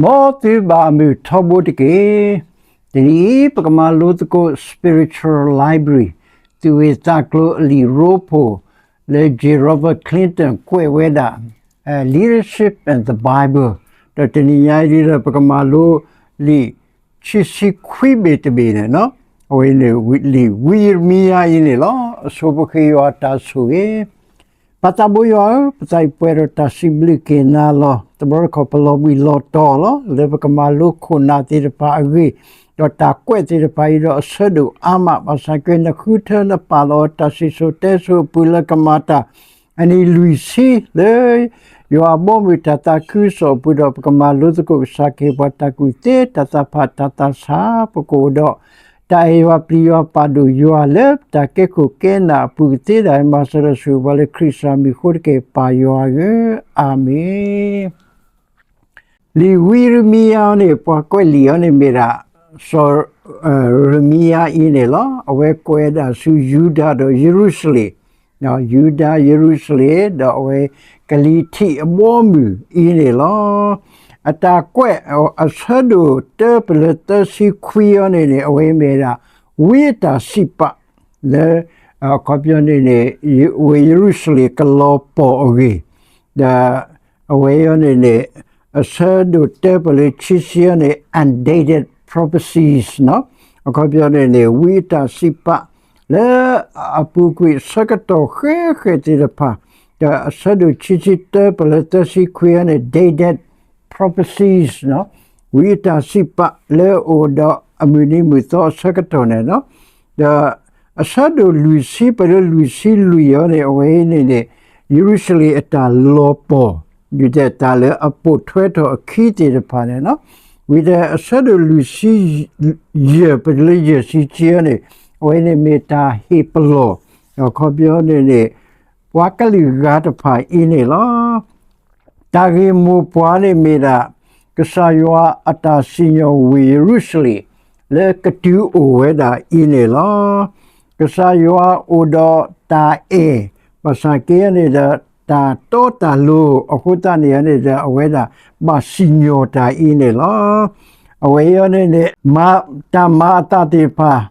မ်သုဘၣ်မုၢ်ထီဘိတက့ၢ်. တနံၤအံၤ ပကမၤလိသကိး Spiritual Library သူၣ်ဝံၣ်သးကျိၤအလံာ်ရိဖှိၣ် လၢ J Robert Clinton ကွဲးဝဲဒၣ် Leadership and the Bible ဒီးတနံၤညါအံၤဒီး ပကမၤလိလံာ်ခံဆံခွံဘ့ၣ်တဘ့ၣ်န့ၣ်လီၤ. အဝဲန့ၣ်လံာ်ဝံယံးရမံယၤအံၤန့ၣ်လီၤ. အဆိပဃ့ယွၤတၢ်ဆိၣ်ဂ့ၤ ပၢ်သးဘိယွၤဧၢ, ပသးအံၤပှဲၤဒီးတၢ်စံးဘျုးက့ၤနၤလီၤ. တဘျီတခီၣ်ပလီၤဘှံးလီၤတီၤလီၤ လၢပကမၤလိခိၣ်နၢ်သ့ၣ်တဖၣ်အဂ့ၢ်, ဒီးတၢ်ကွဲးသ့ၣ်တဖၣ်အံၤဒီးအဆၢဒိၣ်အါမး, ဘၣ်ဆၣ်က့နဃုထၢနပာ်လီၤတၢ်စံၣ်စိၤတဲစိၤအပူၤလၢကမၤတၢ် အနံၣ်လွံၢ်ဆံလၢ ယွၤအဘီအမုၢ်တၢ်သးခုကစီၣ်အပူၤဒီး ပကမၤလိသကိးကစၢ်ခရံာ်ပှၤတၢ်ကူၣ်သ့ တၢ်သးဖးတၢ်သးဆး ပကအိၣ်ဒီး တၢ်အဲၣ်ယွၤပျံၤယွၤပာ်ဒိၣ်ယွၤလၢတၢ်ကဲခိၣ်ကဲနၢ်အပူၤကသ့ဒၣ်အံၤ မၤစၢၤဒီးဆိၣ်ဂ့ၤပှၤလၢခရံာ်ကစၢ်မံၤအဃိတက့ၢ် ပၢ်ယွၤဧၢ, အၤမ့ၣ်. လံာ်ဝံယံးရမံယၤအံၤန့ၣ် ပှၤကွဲးလံာ်အံၤန့ၣ်မ့ၢ်ဒၣ် စီၤရမံယၤအံၤန့ၣ်လီၤ. အဝဲကွဲးဒၣ်ဆူယူဒၤဒီးယရူၤၡလ့ၣ်, ယူဒၤ ယရူၤၡလ့ၣ် ဒီးအဝဲကလံၤထံးအဘီအမုၢ်အံၤန့ၣ်လီၤ. အတၢ်ကွဲးအဆၢဒိၣ်တၢပလၢာ်သၢဆံခွံအံၤန့ၣ်န့ၣ် အဝဲမ့ၢ်ဒၣ် ဝံအတၢ်စံးပာ် လၢ အခီပညီန့ၣ်န့ၣ် ဝ့ၢ်ယရူၤၡလ့ၣ်ကလီၤပှီၢ်အဂ့ၢ်, ဒီးအဝဲအံၤန့ၣ်န့ၣ် အဆၢဒိၣ်တၢပလၢာ်ခံဆံအံၤန့ၣ် undated prophecies အခီပညီန့ၣ်န့ၣ် ဝံအတၢ်စံးပာ် လၢအပူၤကွံာ်အဆၢကတီၢ်ဃဲဃဲသ့ၣ်တဖၣ်, ဒီးအဆၢဒိၣ်ခံဆံတၢပလၢာ်သၢဆံခွံအံၤန့ၣ် dated prophecies ဝံအတၢ်စံးပာ်လၢအိၣ်ဒီးအမုၢ်နံၤမုၢ်သီအဆၢကတီၢ်န့ၣ်လီၤ. ဒီးအဆၢဒိၣ်လွံၢ်ဆံပလၢာ်လွံၢ်ဆံလွံၢ်အံၤန့ၣ် အဝဲအံၤန့ၣ်န့ၣ် ယရူၤၡလ့ၣ်အတၢ်လီၤပှီၢ်, ဒ်တၢ်လၢအပိာ်ထွဲထီၣ်အခံသ့ၣ်တဖၣ်န့ၣ်လီၤ. ဝံၤဒီးအဆၢဒိၣ်လွံၢ်ဆံယဲၢ်ပလၢာ်ယဲၢ်ဆံခံအံၤန့ၣ် အဝဲန့ၣ်မ့ၢ်တၢ်ဟ့ၣ်ပလီၢ်, အခီပညီန့ၣ်န့ၣ် ပှၤကလုာ်ဂၤတဖၣ်အံၤန့ၣ်လီၤ. တၢ်ဂ့ၢ်မိၢ်ပှၢ်န့ၣ်မ့ၢ်ဒၣ် ကစၢ်ယွၤအတၢ်စံၣ်ညီၣ်ဝ့ၢ်ယရူၤၡလ့ၣ် လၢကတုၤအိၣ်ဝဲဒၣ်အံၤန့ၣ်လီၤ. ကစၢ်ယွၤအိၣ်ဒီးတၢ်အဲၣ်, ဘၣ်ဆၣ်က့န့ၣ်ဒီး တၢ်တီတၢ်လိၤအဃိသတးန့ၣ်န့ၣ်ဒီး အဝဲဒၣ်ဘၣ်စံၣ်ညီၣ်တၢ်အံၤန့ၣ်လီၤ. အဝဲအံၤန့ၣ်န့ၣ် မၤတၢ်မၤအသးသ့ၣ်တဖၣ်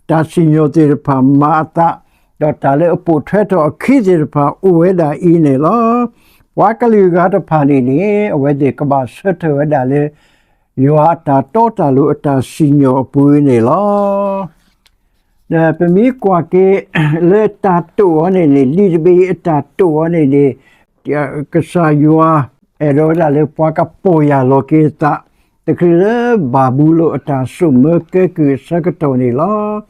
တၢ်စံၣ်ညီၣ်သ့ၣ်တဖၣ်မၤအသး, ဒီးတၢ်လၢအပိာ်ထွဲထီၣ်အခံသ့ၣ်တဖၣ်အိၣ်ဝဲဒၣ်အံၤန့ၣ်လီၤ. ပှၤကလုာ်ဂၤတဖၣ်န့ၣ်န့ၣ် အဝဲသ့ၣ်ကဘၣ်ဆၢထၢၣ်ဝဲဒၣ်လၢ ယွၤအတၢ်တီတၢ်လိၤအတၢ်စံၣ်ညီၣ်အပူၤန့ၣ်လီၤ. ဒီးပမ့ၢ်ကွၢ်က့ၤ လၢတၢ်တိာ်အီၤန့ၣ်န့ၣ် လံာ်တဘ့ၣ်အတၢ်တိာ်အီၤန့ၣ်န့ၣ် ကစၢ်ယွၤ အဲၣ်ဒိးဝဲဒၣ်လၢပှၤကပီၢ်ယၢ်လီၤက့ၤအသး တချုးလၢဘၤဘူလိၣ်အတၢ်စိာ်မၢကဲကုၢ်အဆၢကတီၢ်န့ၣ်လီၤ.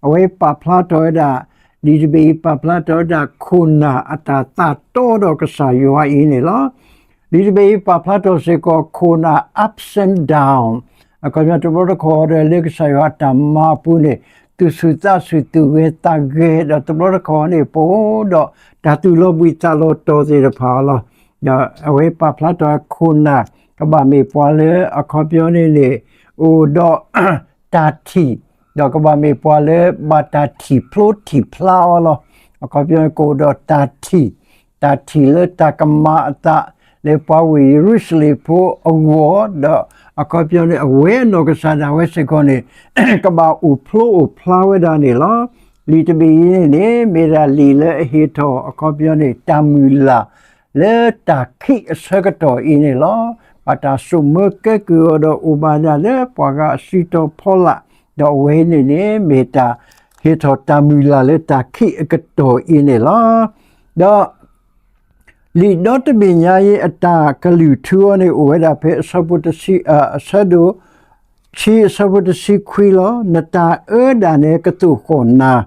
အဝဲပာ်ဖျါထီၣ်ဝဲဒၣ် လံာ်တဘ့ၣ်အံၤပာ်ဖျါထီၣ်ဝဲဒၣ် ခိၣ်နၢ်အတၢ်သးတီဒီးကစၢ်ယွၤအံၤန့ၣ်လီၤ. လံာ်တဘ့ၣ်အံၤပာ်ဖျါထီၣ်စ့ၢ်ကီး ခိၣ်နၢ် ups and down အခီပညီတဘျီတခီၣ်ဒီးလၢကစၢ်ယွၤအတၢ်မၤအပူၤန့ၣ် သူၣ်ဆူၣ်သးဆူၣ် သူၣ်ဂဲၤသးဂဲၤ ဒီးတဘျီတခီၣ်န့ၣ် ပအိၣ်ဒီးတၢ်သူၣ်လီၤဘှံးသးလီၤတီၤသ့ၣ်တဖၣ်အလီၢ် ဒီးအဝဲပာ်ဖျါထီၣ်ခိၣ်နၢ် ကဘၣ်မ့ၢ်ပှၤလၢအခီပညီန့ၣ်န့ၣ် အိၣ်ဒီးတၢ်ထံၣ်, ဒီးကဘၣ်မ့ၢ်ပှၤလၢဘၣ်တၢ်ထံၣ်ဖျိထံၣ်ဖျါအီၤလီၤ. အခီပညီန့ၣ်ကအိၣ်ဒီးတၢ်ထံၣ်, တၢ်ထံၣ်လၢတၢ်ကမၤအသး လၢပှၤဝ့ၢ်ယရူၤၡလ့ၣ်ဖိအဂီၢ်, ဒီးအခီပညီန့ၣ် အဝဲအနီၢ်ကစၢ်ဒၣ်ဝဲစ့ၢ်ကီးန့ၣ် ကဘၣ်အိၣ်ဖျိအိၣ်ဖျါဝဲဒၣ်န့ၣ်လီၤ. လံာ်တဘ့ၣ်အံၤန့ၣ်န့ၣ် မ့ၢ်ဒၣ်လံာ်လၢအဟ့ၣ်ထီၣ်အခီပညီန့ၣ် တၢ်မုၢ်လၢ် လၢတၢ်ခံးအဆၢကတီၢ်အံၤန့ၣ်လီၤ. ဘၣ်တၢ်စိာ်မၢကဲကုၢ်အီၤဒီးအိၣ်ဘၣ်ဒၣ်လၢပှၤဂၤအစုတီၤဖီလာ်, ဒီးအဝဲန့ၣ်န့ၣ် မ့ၢ်တၢ်ဟ့ၣ်ထီၣ်တၢ်မုၢ်လၢ်လၢတၢ်ခံးအကတီၢ်အံၤန့ၣ်လီၤ. ဒီး လံာ်ဒီတဘ့ၣ်ညါအံၤအတၢ်ကလုၢ်ထူအီၤန့ၣ် အိၣ်ဝဲဒၣ်ဖဲအဆၢဖိတဆံ, အဆၢဒိၣ် ဆံအဆၢဖိတဆံခွံလီၤ. နတၢ်အၢဒၣ်နဲကသိၣ်ဃီၣ်နၤ,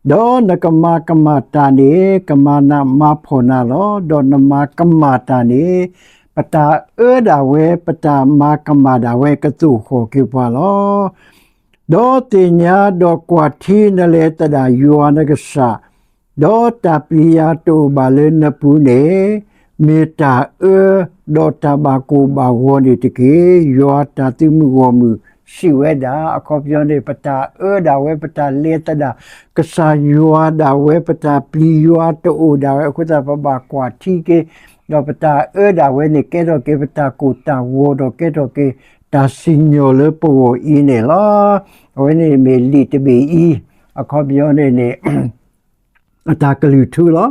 ဒီးနကမၤကမၣ်တၢ်န့ၣ် ကမၤနးမၤဖှီၣ်နၤလီၤ. ဒီးနမၤကမၣ်တၢ်န့ၣ် ပတၢ်အၢဒၣ်ဝဲ ပတၢ်မၤကမၣ်ဒၣ်ဝဲကသိၣ်ဃီၣ်က့ၤပှၤလီၤ. ဒီးသ့ၣ်ညါဒီးကွၢ်ထံနလဲၤသဒၣ်ယွၤနကစၢ်, ဒီးတၢ်ပျံၤယၤတအိၣ်ဘၣ်လၢနပူၤန့ၣ်, မ့ၢ်တၢ်အၢဒီးတၢ်ဘၣ်ကိၢ်ဘၣ်ဂီၤန့ၣ်တက့ၢ်. ယွၤတၢ်သုးမုၢ်ဂီၢ်မုၢ် စံးဝဲဒၣ် အခီပညီန့ၣ် ပတၢ်အၢဒၣ်ဝဲ ပတၢ်လဲၤသဒၣ် ကစၢ်ယွၤဒၣ်ဝဲ ပတၢ်ပျံၤယွၤတအိၣ်ဒၣ်ဝဲအဃိသတး ပဘၣ်ကွၢ်ထံက့ၤ, ဒီးပတၢ်အၢဒၣ်ဝဲန့ၣ် ကဲထီၣ်က့ၤပတၢ်ကိၢ်တၢ်ဂီၤ ဒီးကဲထီၣ်က့ၤတၢ်စံၣ်ညီၣ်လၢပဂီၢ်အံၤန့ၣ်လီၤ. အဝဲန့ၣ်မ့ၢ်လံာ်တဘ့ၣ်အံၤ အခီပညီန့ၣ်န့ၣ် အတၢ်ကလုၢ်ထူလီၤ.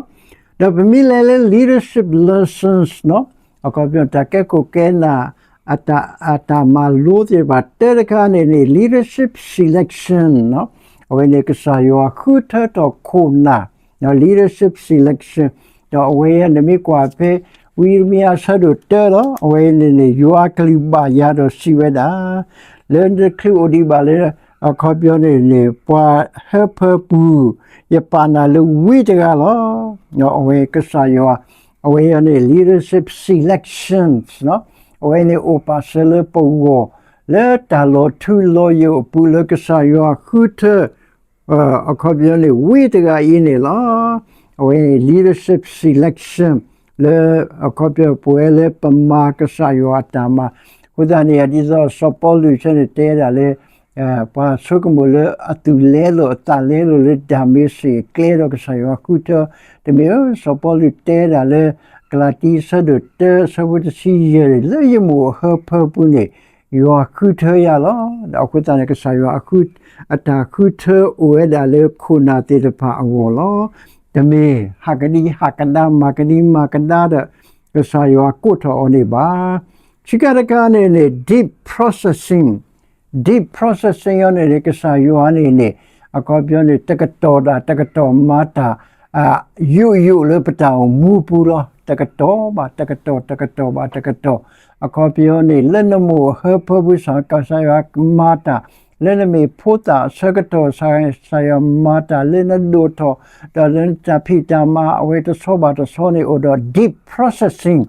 ဒီးပမ့ၢ်လဲၤလၢ leadership lessons နီၤ, အခီပညီ တၢ်ကဲခိၣ်ကဲနၢ် အတၢ် အတၢ်မၤလိသ့ၣ်တဖၣ်တၢတခါန့ၣ်န့ၣ် leadership selection နီၤ, အဝဲန့ၣ်ကစၢ်ယွၤဃုထၢထီၣ်ခိၣ်နၢ် leadership selection ဒီးအဝဲအံၤန့ၣ်မ့ၢ်ကွၢ်ဖဲ ဝံယံးရမံယၤအဆၢဒိၣ်တၢလီၤ. အဝဲအံၤန့ၣ်န့ၣ် ယွၤအကလုၢ်ဘၣ်ယၤဒီးစံးဝဲဒၣ် လၢနတချုးအိၣ်ဒံးဘၣ်လၢ အခီပညီန့ၣ်န့ၣ် ပှၤဟၢဖၢပူၤ ယပာ်နၤလၢဝံတဂၤလီၤ. အဝဲကစၢ်ယွၤ အဝဲအံၤန့ၣ် leadership selections နီၤ, အဝဲန့ၣ်အိၣ်ပာ်စၢၤလၢပဂီၢ် လၢတၢ်လီၤထူလီၤယိာ်အပူၤလၢကစၢ်ယွၤဃုထၢ အခီပညီန့ၣ် ဝံတဂၤအံၤန့ၣ်လီၤ. အဝဲန့ၣ် leadership selection လၢ အခီပညီပဝဲလၢပမၤကစၢ်ယွၤအတၢ်မၤ, အဃိသတးန့ၣ် ဒ်သိးစီၤပီလူးဆၢန့ၣ်တဲဒၣ်လၢ ပှၤဆိကမိၣ်လၢအသူၣ်လဲလိာ်အသးလဲလိာ်လၢတၢ်မ့ၢ်စ့ၢ်ကျဲဒီးကစၢ်ယွၤဃုထၢ, တမ့ၢ်ဧါ. စီၤပီလူးတဲဒၣ်လၢ ကလၤတံ အဆၢဒိၣ်တၢ အဆၢဖိတဆံယဲၢ်န့ၣ် လၢယမိၢ်အဟၢဖၢပူၤန့ၣ် ယွၤဃုထၢယၤလီၤ. ဒီးအဃိသတးန့ၣ် ကစၢ်ယွၤအဃု အတၢ်ဃုထၢအိၣ်ဝဲဒၣ်လၢခိၣ်နၢ်သ့ၣ်တဖၣ်အဂီၢ်လီၤ. တမ့ၢ်ဟးကဒံဟးကဒါ မၤကဒံမၤကဒါဒီး ကစၢ်ယွၤကိးထီၣ်အီၤန့ၣ်ဘၣ်. ခံခါတခါန့ၣ်န့ၣ် deep processing, deep processing အီၤန့ၣ်န့ၣ် ကစၢ်ယွၤန့ၣ်န့ၣ် အခီပညီန့ၣ် တကတီၢ်ဒၣ် တကတီၢ်မၤတၢ် ယိာ်ယိာ်လၢပတၢ်အိၣ်မူပူၤလီၤ. တကတီၢ်ဘၣ်တကတီၢ် တကတီၢ်ဘၣ်တကတီၢ် အခီပညီန့ၣ် လၢနမိၢ်အဟၢဖၢပူၤ ကစၢ်ယွၤမၤတၢ်, လၢနမ့ၢ်ဖိသၣ်အဆၢကတီၢ် ကစၢ်ယွၤမၤတၢ်, လၢနဒိၣ်ထီၣ် ဒီးလၢနတၢ်ဖံးတၢ်မၤ အဝဲတဆီဘၣ်တဆီန့ၣ် အိၣ်ဒီး deep processing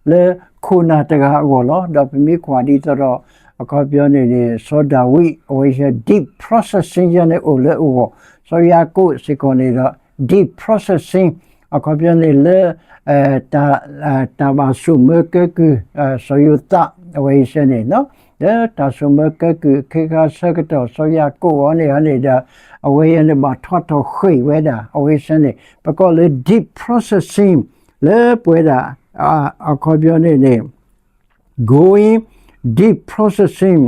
လၢခိၣ်နၢ်တဂၤအဂီၢ်လီၤ. ဒီးပမ့ၢ်ကွၢ်ဒ်သိးဒီး အခီပညီန့ၣ်န့ၣ် စီၤဒၤဝံး အဝဲ deep processing ယဲန့ၣ်အိၣ်လၢအဂီၢ်, စီၤယၤကိာ်စ့ၢ်ကီးန့ၣ်ဒီး deep processing အခီပညီန့ၣ်လၢ တၢ်ဘၣ်ဆိၣ်မၢကဲကုၢ် စီၤယိၤသး အဝဲအံၤစ့ၢ်န့ၣ် လၢတၢ်ဆိၣ်မၢကဲကုၢ်အခ့အခါဆၢကတီၢ် စီၤယၤကိာ်အီၤန့ၣ်န့ၣ်ဒီး အဝဲအံၤန့ၣ်ဘၣ်ထီၣ်ထီၣ်ဃ့ၢ်ဝဲဒၣ် အဝဲအံၤစ့ၢ်န့ၣ် ပကိးလၢ deep processing လၢပဝဲဒၣ် အခီပညီန့ၣ်န့ၣ် going deep processing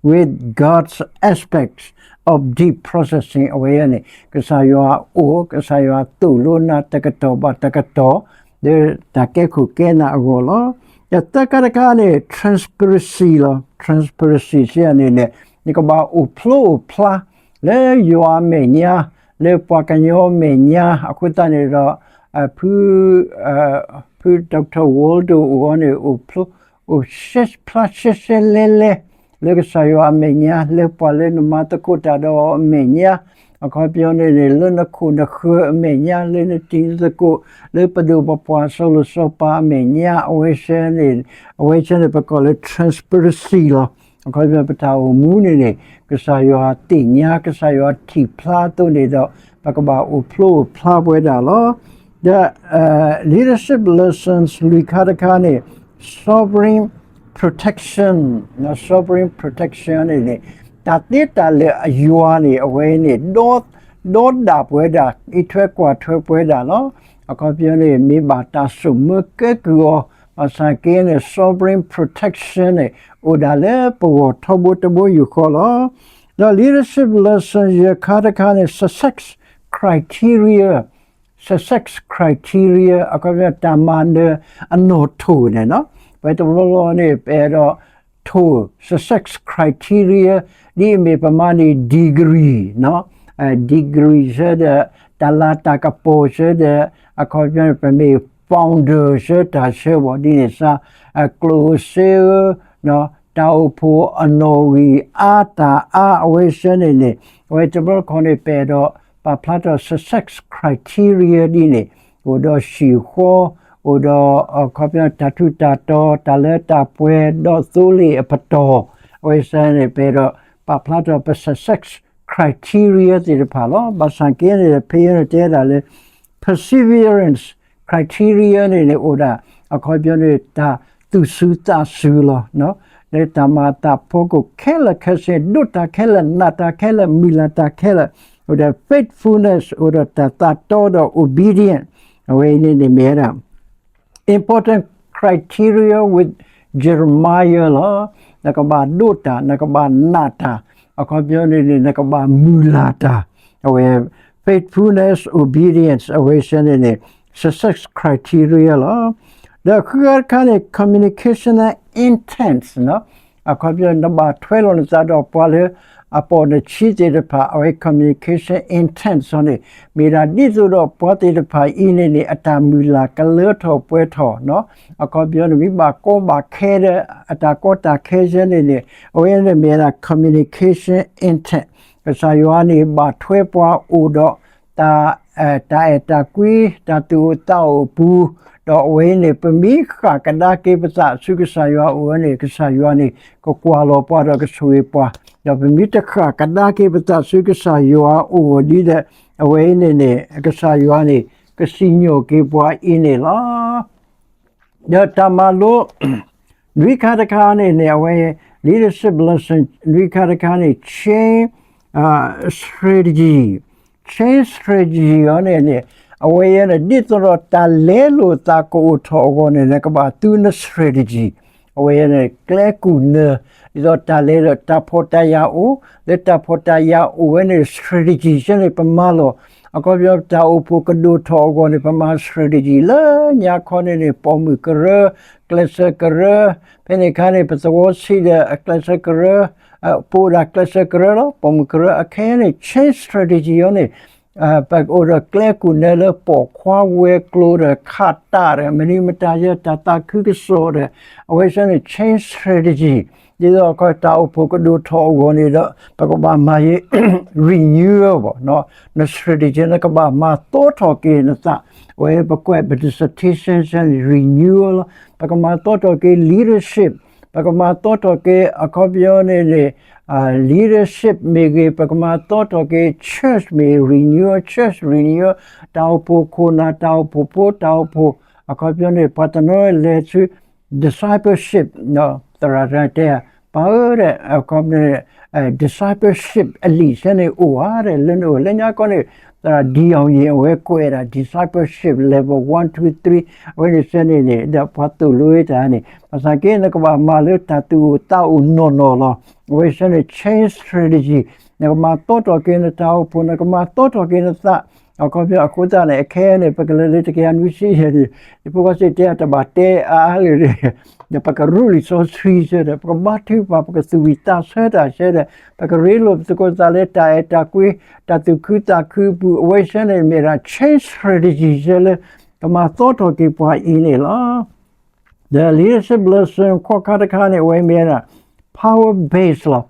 with God's aspects of deep processing အဝဲအံၤန့ၣ် ကစၢ်ယွၤအိၣ် ကစၢ်ယွၤသိၣ်လိနၤတကတီၢ်ဘၣ်တကတီၢ် လၢတၢ်ကဲခိၣ်ကဲနၢ်အဂီၢ်လီၤ. ဒီးသၢခါတခါန့ၣ် transparency လီၤ. Transparency စ့ၢ်န့ၣ်န့ၣ် နကဘၣ်အိၣ်ဖျိအိၣ်ဖျါ လၢယွၤအမဲာ်ညါ လၢပှၤကညီအမဲာ်ညါ အဃိသတးန့ၣ်ဒီး ဖု ဖု Doctor Waldo အိၣ်အီၤန့ၣ် အိၣ်ဖျိ အိၣ်ဖျါရှဲရှဲလဲလဲ လၢကစၢ်ယွၤအမဲာ်ညါ လၢပှၤလၢနမၤသကိးတၢ်ဒီးအမဲာ်ညါ အခီပညီန့ၣ်န့ၣ် လၢနခိၣ်နဃၢၤအမဲာ်ညါ လၢနတံၤနသကိး လၢပဒိၣ်ပပှၢ်စီၤလိၤစီၤပၤအမဲာ်ညါ အဝဲစ့ၢ်န့ၣ် အဝဲစ့ၢ်န့ၣ် ပကိးလၢ transparency လီၤ. အခီပညီပတၢ်အိၣ်မူန့ၣ်န့ၣ် ကစၢ်ယွၤသ့ၣ်ညါ ကစၢ်ယွၤထံၣ်ဖျါအသိးန့ၣ်ဒီး ပကဘၣ်အိၣ်ဖျိအိၣ်ဖျါပဝဲဒၣ်လီၤ. ဒီး leadership lessons လွံၢ်ခါတခါန့ၣ် sovereign protection, sovereign protection န့ၣ်န့ၣ် တၢ်သ့တၢ်လၢာ်အယွၤန့ၣ် အဝဲန့ၣ် ဒီဒၣ်ပဝဲဒၣ် အံးထွဲကွၢ်ထွဲပဝဲဒၣ်လီၤ. အခီပညီန့ၣ် မ့ၢ်ဘၣ်တၢ်ဆိၣ်မၢကဲကုၢ်အီၤ ဘၣ်ဆၣ်က့န့ၣ် sovereign protection န့ၣ် အိၣ်ဒၣ်လၢပဂီၢ်ထီဘိတဘိယူၢ်ဃီလီၤ. ဒီး leadership lesson ယဲၢ်ခါတခါန့ၣ် success criteria, success criteria အခီပညီတၢ်မၤနၢၤအနီၣ်ထိၣ်န့ၣ်နီၤ ပဝဲတဘျီဘျီန့ၣ် ပအဲၣ်ဒိးထိၣ် success criteria ဒ်အမ့ၢ်ပမၤန့ၣ် degree နီၤ, degree ဆၢဒီး တၢ်လၤတၢ်ကပီၤဆၢဒီး အခီပညီန့ၣ် ပမ့ၢ် founder ဆၢတၢ်ဆၢဘၣ်ဒ်န့ၣ်စါ ကျိၣ်စ့ဧၢ တၢ်အိၣ်ဖှိၣ်အနီၣ်ဂံၢ်အါတၢ်အါ အဝဲစ့ၢ်န့ၣ်န့ၣ် အဝဲတဘျီတခီၣ်န့ၣ် ပအဲၣ်ဒိးပာ်ဖျါထီၣ် success criteria ဒ်န့ၣ် အိၣ်ဒီးဟံၣ်ဃီ အိၣ်ဒီး အခီပညီတၢ်ထူးတၢ်တီၤ တၢ်လၢတၢ်ပှဲၤ ဒီးသိလ့ၣ်အပတီၢ် အဝဲစ့ၢ်န့ၣ် ပအဲၣ်ဒိးပာ်ဖျါထီၣ်ပ success criteria သ့ၣ်တဖၣ်လီၤ. ဘၣ်ဆၣ်က့န့ၣ် ဖဲအံၤန့ၣ်တဲဒၣ်လၢ perseverance criteria န့ၣ်န့ၣ် အိၣ်ဒၣ် အခီပညီန့ၣ် တၢ်သူၣ်စူၤသးစူၤလီၤ. လၢတၢ်မၤအသးအဖီခိၣ်ခဲလၢာ်ခဲဆ့ ဒိးတၢ်ခဲလၢာ် နာ်တၢ်ခဲလၢာ် မုၢ်လၢ်တၢ်ခဲလၢာ် အိၣ်ဒီး faithfulness အိၣ်ဒီးတၢ်သးတီဒီး obedient အဝဲအံၤန့ၣ်န့ၣ်မ့ၢ်ဝဲဒၣ် important criteria with Jeremiah လီၤ. နကဘၣ်ဒိးတၢ် နကဘၣ်နာ်တၢ် အခီပညီန့ၣ်န့ၣ် နကဘၣ်မုၢ်လၢ်တၢ် အဝဲ faithfulness obedience အဝဲစ့ၢ်န့ၣ်န့ၣ် success criteria လီၤ. ဒီးဃုခါတခါန့ၣ် communication intent အခီပညီ နဘၣ်ထွဲလိာ်နသးဒီးပှၤလၢအပိာ်နဆံးသ့ၣ်တဖၣ် အဝဲ communication intent န့ၣ် မ့ၢ်ဒၣ်ဒ်သိးဒီးပှၤသ့ၣ်တဖၣ်အံၤန့ၣ်န့ၣ် အတၢ်မုၢ်လၢ်ကလၢထီၣ်ပှဲၤထီၣ် အခီပညီန့ၣ် မ့ၢ်ဘၣ်ကီဘၣ်ခဲဒီး အတၢ်ကီတၢ်ခဲစ့ၢ်န့ၣ်န့ၣ် အဝဲန့ၣ်မ့ၢ်ဒၣ် communication intent ကစၢ်ယွၤန့ၣ် ဘၣ်ထွဲပှၤအိၣ်ဒီး တၢ်အဲၣ်တၢ်ကွံ တၢ်သူၣ်အိၣ်သးအိၣ်အပူၤ, ဒီးအဝဲအံၤန့ၣ် ပမ့ၢ်ဃၣ်ကဒါက့ၤပသးဆူကစၢ်ယွၤအအိၣ်န့ၣ် ကစၢ်ယွၤန့ၣ် ကကွၢ်လီၤပှၤဒီးကဆိၣ်ဂ့ၤပှၤ, ဒီးပမ့ၢ်တဃၣ်ကဒါက့ၤပသးဆူကစၢ်ယွၤအအိၣ်ဒ်ဒီး အဝဲအံၤန့ၣ်န့ၣ် ကစၢ်ယွၤန့ၣ် ကစံၣ်ညီၣ်က့ၤပှၤအံၤန့ၣ်လီၤ. ဒီးတၢ်မၤလိ နွံခါတခါန့ၣ်န့ၣ် အဝဲ leadership lesson နွံခါတခါန့ၣ် change strategy, change strategy အီၤန့ၣ်န့ၣ် အဝဲအံၤန့ၣ် ဒ်သိးဒီးတၢ်လဲလိာ်သးကအိၣ်ထီၣ်အဂီၢ်န့ၣ် နကဘၣ်သူန strategy အဝဲန့ၣ် ကျဲကူၣ်နၢၤ ဒ်သိးတၢ်လဲဒီးတၢ်ဖှီၣ်တၢ်ယာ်အိၣ် လၢတၢ်ဖှီၣ်တၢ်ယာ်အိၣ်ဝဲန့ၣ် strategy စ့ၢ်န့ၣ် ပမၤလီၤ. အခီပညီ တၢ်အိၣ်ဖှိၣ်ကဒိၣ်ထီၣ်အဂီၢ်န့ၣ် ပမၤ strategy လၢညါခီန့ၣ်န့ၣ် ပိာ်မုၣ်ကရၢ, ကျဲးစၢးကရၢ, ဖဲန့ၣ်အခါန့ၣ် ပသဝီဆံးဒီးအကျဲးစၢးကရၢ, ပအိၣ်ဒၣ်ကျဲးစၢးကရၢလီၤ. ပိာ်မုၣ်ကရၢအခဲအံၤန့ၣ် change strategy အီၤန့ၣ် ပကအိၣ်ဒီးကျဲကူၣ်နၢလၢပိာ်ခွါဝဲၤကျိၤဒီး ခးတၢ်ဒီး မနုၤမတၤယဲ တၢ်သးခုကစီၣ်ဒီး အဝဲစ့ၢ်န့ၣ် change strategy ဒ်သိးအခီ တၢ်အိၣ်ဖှိၣ်ကဒိၣ်ထီၣ်အဂီၢ်န့ၣ်ဒီး ပကဘၣ်မၤယဲ renewal ဘၣ် န strategy နကဘၣ်မၤသီထီၣ်က့ၤနသး အဝဲပကွဲး ပ dissertation စ့ၢ်န့ၣ် renewal လီၤ. ပကမၤသီထီၣ်က့ၤ leadership ပကမၤသီထီၣ်က့ၤ အခီပညီန့ၣ်န့ၣ် leadership မ့ၢ်ဂ့ၤ ပကမၤသီထီၣ်က့ၤ church မ့ၢ် renewal church renewal တၢ်အိၣ်ဖှိၣ်ခိၣ်နၢ် တၢ်အိၣ်ဖှိၣ်ဖိ တၢ်အိၣ်ဖှိၣ် အခီပညီန့ၣ် ပှၤတနီၤလဲၤဆူ discipleship သရၣ်တၢ်တဲ ပၢ်ဧၢ အခီပညီန့ၣ် discipleship အလံာ်စ့ၢ်န့ၣ်အိၣ်ဧါဒီး လၢနအိၣ်လၢညါခီန့ၣ် သရၣ်ဒံၣ်အီၣ်ယ့ၣ် အဝဲကွဲးဒၣ် discipleship level one two three အဝဲန့ၣ်စ့ၢ်န့ၣ်န့ၣ် ဒီးပှၤသိၣ်လိဝဲတၢ်န့ၣ် ဘၣ်ဆၣ်က့ နကဘၣ်မၤလၢတၢ်သူၣ်အိၣ်သးအိၣ်နီၢ်နီၢ်လီၤ. အဝဲစ့ၢ်န့ၣ် change strategy နကမၤသီထီၣ်က့ၤနတၢ်အိၣ်ဖှိၣ် နကမၤသီထီၣ်က့ၤနသး အခီပညီအဃိသတးန့ၣ် အခဲအံၤန့ၣ် ပကလဲၤလၢတကယၤနွံဆံယဲၢ်န့ၣ် ယဖိခွါစ့ၢ်တဲအတဘၣ်တဲအါလၢၤန့ၣ် ပကရူၢ်လံာ်စီဆှံစ့ၢ်ဒီး ပကဘါထုကဖၣ် ပကသူၣ်ဝံၣ်သးဆၢတၢ်စ့ၢ်ဒီး ပကရ့လိာ်ပသကိးသးလၢတၢ်အဲၣ်တၢ်ကွံ တၢ်သူၣ်ခုသးခုအပူၤ အဝဲစ့ၢ်န့ၣ် မ့ၢ်ဒၣ် change strategy စ့ၢ်လၢ ကမၤသီထီၣ်က့ၤပှၤအံၤန့ၣ်လီၤ. ဒီး leadership lesson ခိးခါတခါန့ၣ် အဝဲမ့ၢ်ဒၣ် power base လီၤ.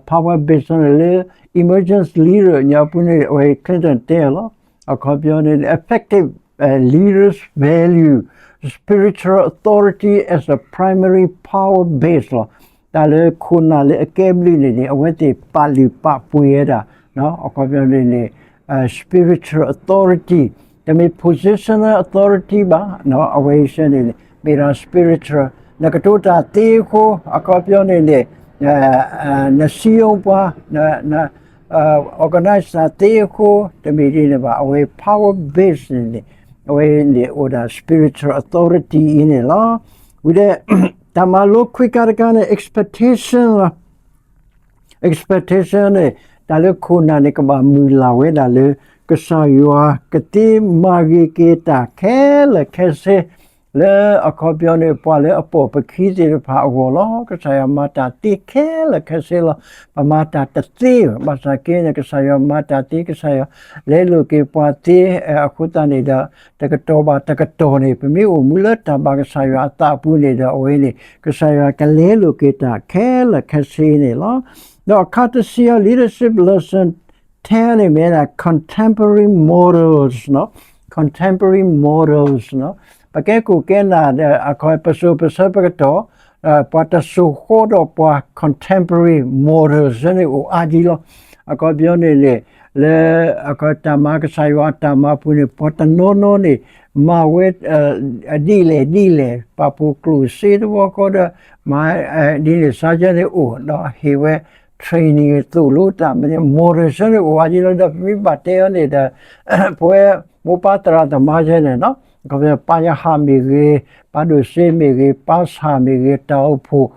power base န့ၣ်လၢ emergence leader ညါပူၤန့ၣ် အဝဲ Clinton တဲလီၤ. အခီပညီန့ၣ် effective leaders value spiritual authority as a primary power base လီၤ. တၢ်လၢခိၣ်နၢ်လၢအကဲဘျုးန့ၣ်န့ၣ် အဝဲသ့ၣ်ပာ်လုၢ်ပာ်ပှ့ၤဝဲဒၣ် အခီပညီန့ၣ်န့ၣ် spiritual authority တမ့ၢ် positional authority ဘၣ် အဝဲစ့ၢ်န့ၣ်န့ၣ် မ့ၢ်ဒၣ် spiritual နကတိၤတၢ်သ့အဃိ အခီပညီန့ၣ်န့ၣ် နစည်းရုံးပှၤ န organize တၢ်သ့အဃိ တမ့ၢ်ဒ်န့ၣ်ဘၣ် အဝဲ power base န့ၣ်န့ၣ် အဝဲန့ၣ်အိၣ်ဒၣ် spiritual authority အံၤန့ၣ်လီၤ. ဝံၤဒီး တၢ်မၤလိခွံခါတခါန့ၣ် expectation လီၤ. expectation န့ၣ် တၢ်လၢခိၣ်နၢ်န့ၣ် ကဘၣ်မုၢ်လၢ်ဝဲဒၣ်လၢ ကစၢ်ယွၤကသ့မၤဂ့ၤက့ၤတၢ်ခဲလၢာ်ခဲဆ့ လၢအခီပညီန့ၣ် ပှၤလၢအပိာ်ပခံသ့ၣ်တဖၣ်အဂီၢ်လီၤ. ကစၢ်ယွၤမၤတၢ်သ့ခဲလၢာ်ခဲဆ့လီၤ. ပမၤတၢ်တသ့ဘၣ်. ဘၣ်ဆၣ်က့န့ၣ် ကစၢ်ယွၤမၤတၢ်သ့ ကစၢ်ယွၤလဲလိာ်က့ၤပှၤသ့ အဃိသတးန့ၣ်ဒီး တကတီၢ်ဘၣ်တကတီၢ်န့ၣ် ပမ့ၢ်အိၣ်မူလၢတၢ်ဘၣ်ကစၢ်ယွၤအသးအပူၤန့ၣ်ဒီး အဝဲန့ၣ် ကစၢ်ယွၤကလဲလိာ်က့ၤတၢ်ခဲလၢာ်ခဲဆ့န့ၣ်လီၤ. ဒီးအခါတဆံအံၤ leadership lesson ten န့ၣ်မ့ၢ်ဒၣ် contemporary models နီၤ contemporary models နီၤ ပကဲခိၣ်ကဲနၢ်ဒီး အခီပစိၤပဆၢပကတီၢ် ပှၤတစိၢ်ဃီဒီးပှၤ contemporary models န့ၣ်အိၣ်အါဒံးလီၤ. အခီပညီန့ၣ်န့ၣ် လၢအခီတၢ်မၤကစၢ်ယွၤအတၢ်မၤပူၤန့ၣ် ပှၤတနီၤနီၤန့ၣ် မၤဝဲ ဒ်လဲၣ်ဒ်လဲၣ် ပာ်ဖှိၣ်ကျိၣ်စ့တဘျီဃီဒီး မၤဒ်န့ၣ် sergeant န့ၣ်အိၣ်ဒီးဟ့ၣ်ဝဲ training သိၣ်လိတၢ် model ဆၢန့ၣ်အိၣ်ဝဲဒ်လီၤ ဒီးပမ့ၢ်ဘၣ်တဲအီၤန့ၣ်ဒီး ပဝဲမိၢ်ပၢ်သရၣ်သမါဆၢန့ၣ် ပၢ်ယဟၣ်မ့ၢ်ဂ့ၤ, ပၢ်ဒိၣ်စ့မ့ၢ်ဂ့ၤ, ပၢ်ဆၣ်မ့ၢ်ဂ့ၤ, တၢ်အိၣ်ဖှိၣ်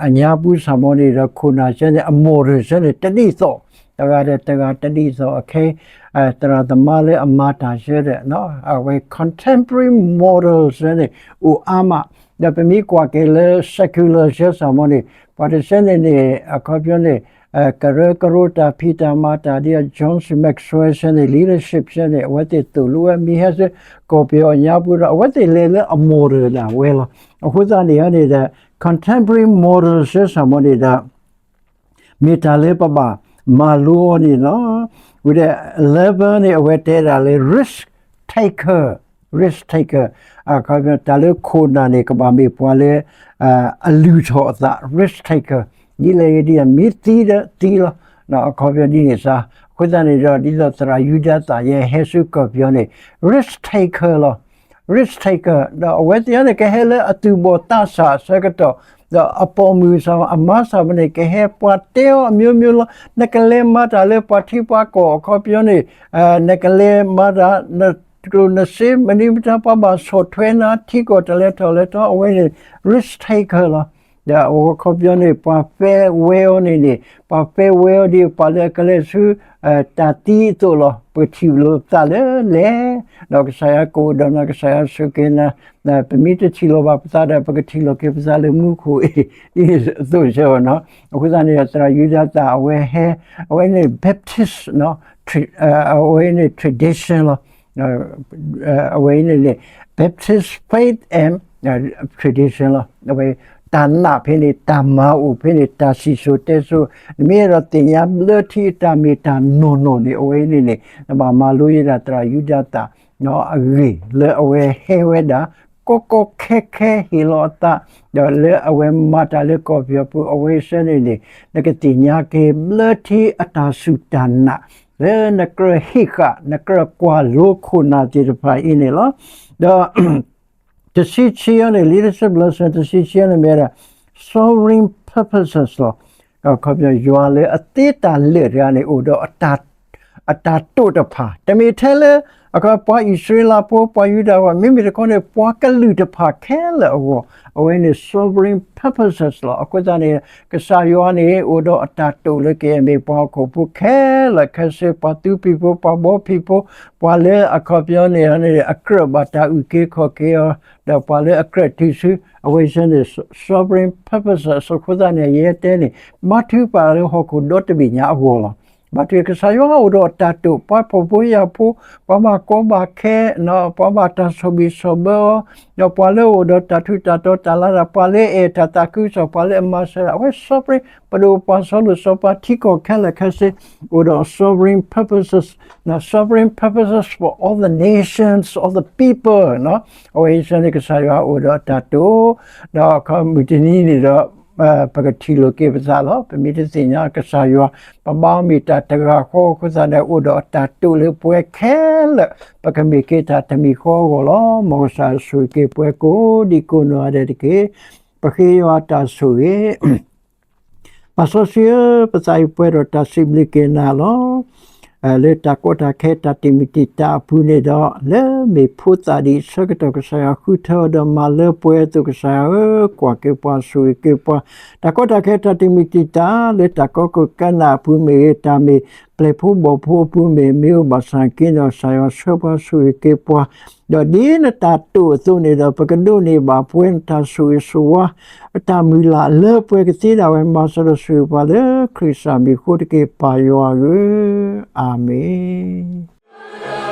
အညါပူၤစ့ၢ်ကီးန့ၣ်ဒီး ခိၣ်နၢ်ဆၢန့ၣ် အ model ဆၢန့ၣ် တဒ်သိး တဂၤဒီးတဂၤတဒ်သိး အခဲ သရၣ်သမါလၢအမၤတၢ်ဆၢဒီး အဝဲ contemporary model ဆၢန့ၣ် အိၣ်အါမး ဒီးပမ့ၢ်ကွၢ်က့ၤလၢ secular ဆၢစ့ၢ်ကီးန့ၣ် ပှၤတဆၢန့ၣ်န့ၣ် အခီပညီန့ၣ် ကရၢကရိတၢ်ဖံးတၢ်မၤတၢ်ဒ်အ John C Maxwell ဆၢန့ၣ် leadership ဆၢန့ၣ် အဝဲသ့ၣ်သိၣ်လိဝဲမ့ၢ်ဟဲဆူ ကီၢ်ပယီၤအညါပူၤဒီး အဝဲသ့ၣ်လဲၤလၢအ model ဒၣ်ဝဲလီၤ. အဃိသတးန့ၣ်န့ၣ်ဒီး contemporary model ဆၢစ့ၢ်ကီးန့ၣ်ဒီး မ့ၢ်တၢ်လၢပဘၣ်မၤလိအီၤန့ၣ်လီၤ. ဝံၤဒီး eleven န့ၣ် အဝဲတဲဒၣ်လၢ risk taker, risk taker အခီပညီ တၢ်လၢခိၣ်နၢ်န့ၣ် ကဘၣ်မ့ၢ်ပှၤလၢ အလုၢ်ထီၣ်အသး risk taker ဒ်လဲၣ်ဂ့ၤဒ်လဲၣ် မ့ၢ်သံဒီးသံလီၤ. အခီပညီဒ်န့ၣ်စ့ၢ် အဃိသတးန့ၣ်ဒီး ဒ်သိးသရၣ်ယူဒၤသၣ်ယဲဟဲဆူကီၢ်ပယီၤန့ၣ် risk taker လီၤ. risk taker ဒီးအဝဲသ့ၣ်န့ၣ် ကဟဲလၢအသူၣ်ဘီၣ်သးစၢ်အဆၢကတီၢ် ဒီးအပိာ်မုၣ်စ့ၢ် အမါစ့ၢ်မ့ၢ်န့ၣ် ကဟဲပှၤတဲအီၤအမျိုးမျိုးလီၤ. နကလဲၤမၤတၢ်လၢပှၤထံပှၤကီၢ်အခီပညီန့ၣ် နကလဲၤမၤတၢ် နကျိၣ်နစ့မနုၤမတၤ ပှၤဘၣ်ဆီၣ်ထွဲနၤ ထံကီၢ်တလဲၤထီၣ်လဲၤထီ အဝဲန့ၣ် risk taker လီၤ. ဒီးအခီပညီန့ၣ် ပှၤ farewell အီၤန့ၣ်န့ၣ် ပှၤ farewell အီၤဒ် ပှၤလၢအကလဲၤဆူ တၢ်သံအသိးလီၤ. ပကထံၣ်လိာ်ပသးလၢလဲၣ် ဒီးကစၢ်ယွၤကအိၣ်ဒီးနၤ ကစၢ်ယွၤဆိၣ်ဂ့ၤက့ၤနၤ ပမ့ၢ်တထံၣ်လိာ်ဘၣ်ပသးဒီး ပကထံၣ်လိာ်က့ၤပသးလၢမူခိၣ်အံၤ ဒ်န့ၣ်အသိးစ့ၢ်ကီးနီၤ. အဃိသတးန့ၣ် သရၣ်ယူဒၤသၣ်အဝဲဟဲ အဝဲန့ၣ် Baptist အဝဲန့ၣ် tradition လီၤ. အဝဲန့ၣ်န့ၣ် Baptist faith and tradition လီၤ. အဝဲတၢ်နာ်ဖဲန့ၣ် တၢ်မၤအိၣ်ဖဲန့ၣ် တၢ်စံၣ်စိၤတဲစိၤ နမ့ၢ်အဲၣ်ဒိးသ့ၣ်ညါလၢထံအတၢ်မ့ၢ်တၢ်နီၢ်နီၢ်န့ၣ် အဝဲန့ၣ်န့ၣ် နဘၣ်မၤလိယဲဒၣ်သရၣ်ယူဒၤသၣ် အဂ့ၢ်လၢအဝဲဟဲဝဲဒၣ် ကီကီခဲခဲဟ့ၣ်လီၤအသး ဒီးလၢအဝဲမၤတၢ်လၢကီၢ်ပယီၤပူၤ အဝဲဆၢန့ၣ်န့ၣ် နကသ့ၣ်ညါက့ၤလၢထံအတၢ်စူၢ်တၢ်နာ် လၢနကြၢးဟ့ၣ်ဃာ် နကြၢးကွၢ်လိခိၣ်နၢ်သ့ၣ်တဖၣ်အံၤန့ၣ်လီၤ. ဒီး တဆံခံအံၤန့ၣ် leadership lesson တဆံခံအံၤန့ၣ်မ့ၢ်ဝဲဒၣ် sovereign purposes လီၤ. အခီပညီယွၤလၢအသ့တၢ်လၢာ်တဂၤန့ၣ် အိၣ်ဒီးအတၢ်တိာ်တဖၣ် တမ့ၢ်ထဲလၢ အခီပညီ ပှၤအံၣ်စရ့လးဖိ ပှၤယူဒၤဖိ မ့မ့ၢ်တခီန့ၣ် ပှၤကလုာ်တဖၣ်ခဲလၢာ်အဂီၢ် အဝဲန့ၣ် sovereign purposes လီၤ. အဃိသတးန့ၣ် ကစၢ်ယွၤန့ၣ် အိၣ်ဒီးအတၢ်တိာ်လၢကမ့ၢ်ပှၤဟီၣ်ခိၣ်ဖိခဲလၢာ်ခဲဆ့ ပှၤသူဖံးဖိ ပှၤဘီဖံးဖိ ပှၤလၢအခီပညီန့ၣ် အကြၢးဘၣ်တၢ်အုၣ်က့ၤခီၣ်က့ၤအီၤ ဒီးပှၤလၢအကြၢးတုၤဆူ အဝဲဆၢန့ၣ် sovereign purposes အဃိသတးန့ၣ် ယဲတဲန့ၣ် ဘါထုကဖၣ်လၢဟီၣ်ခိၣ်ဒီတဘ့ၣ်ညါအဂီၢ်လီၤ. ဘါထုကဖၣ် ကစၢ်ယွၤအိၣ်ဒီးအတၢ်တိာ် ပှၤဖှီၣ်ဖိယာ်ဖိ ပှၤဘၣ်ကီဘၣ်ခဲ ပှၤဘၣ်တၢ်ဆီၣ်ဘံၣ်ဆီၣ်ဘၢအီၤ ဒီးပှၤလၢအအိၣ်ဒီးတၢ်ထူးတၢ်တီၤတၢ်လၤတၢ် ပှၤလၢအအဲၣ်တၢ်သးခုကစီၣ် ပှၤလၢအမၤစၢၤတၢ် အဝဲ sovereign ပဒိၣ်ပှၤစီၤလိာ်စီၤပၤထံကီၢ်ခဲလၢာ်ခဲဆ့ အိၣ်ဒီး sovereign purposes, sovereign purposes for all the nations, all the people အဝဲအံၤဆၢန့ၣ် ကစၢ်ယွၤအိၣ်ဒီးအတၢ်တိာ် ဒီးအခီမုၢ်တနံၤန့ၣ်ဒီး ပကထံၣ်လိာ်က့ၤပသးလီၤ. ပမ့ၢ်တသ့ၣ်ညါကစၢ်ယွၤ ပဘၣ်မ့ၢ်တၢ်တဂၤဃီအဃိသတးန့ၣ် အိၣ်ဒီးအတၢ်တိာ်လၢပှၤခဲလၢာ် ပကမ့ၢ်က့ၤတၢ်တမံၤဃီအဂီၢ်လီၤ. မ်ကစၢ်ဆိၣ်ဂ့ၤက့ၤပှၤကိးဒံကိးနီၢ်ဂၤဒဲးတက့ၢ်. ပဃ့ယွၤတၢ်ဆိၣ်ဂ့ၤ ပၢ်စီဆှံဧၢ, ပသးအံၤပှဲၤဒီးတၢ်စံးဘျုးက့ၤနၤလီၤ. လၢတၢ်ကီတၢ်ခဲတၢ်တံာ်မုၢ်တံာ်တာ်အပူၤန့ၣ်ဒီး လၢမ့ၢ်ဖိသၣ်ဒံးအဆၢကတီၢ် ကစၢ်ယွၤဃုထၢအီၤဒီးမၤလၢပှဲၤအသိး ကစၢ်ယွၤဧၢ, ကွၢ်က့ၤပှၤဆိၣ်ဂ့ၤက့ၤပှၤ, တၢ်ကီတၢ်ခဲတၢ်တံာ်မုၢ်တံာ်တာ် လၢတၢ်ကီကိၢ်ကနၣ်အပူၤမ့ၢ်ဂ့ၤ, တၢ်မ့ၢ်ပျဲၢ်ဖိဘီၣ်ဖိအပူၤမ့ၢ်ဂ့ၤ, မ့ၢ်အိၣ်ဘၣ်ဆၣ်က့ၤဒီး ကစၢ်ယွၤဆှၢပှၤဆိၣ်ဂ့ၤက့ၤပှၤ ဒီးဒ်နတၢ်တိာ်အသိးန့ၣ်ဒီး ပကဒိးန့ၢ်ဘၣ်ပှဲၤနတၢ်ဆိၣ်ဂ့ၤဆိၣ်ဝါ တၢ်မုၢ်လၢ်လၢပှဲၤကသ့ဒၣ်ဝဲ မၤစၢၤဒီးဆိၣ်ဂ့ၤပှၤလၢခရံာ်ကစၢ်မံၤအဃိတက့ၢ် ပၢ်ယွၤဧၢ, အၤမ့ၣ်.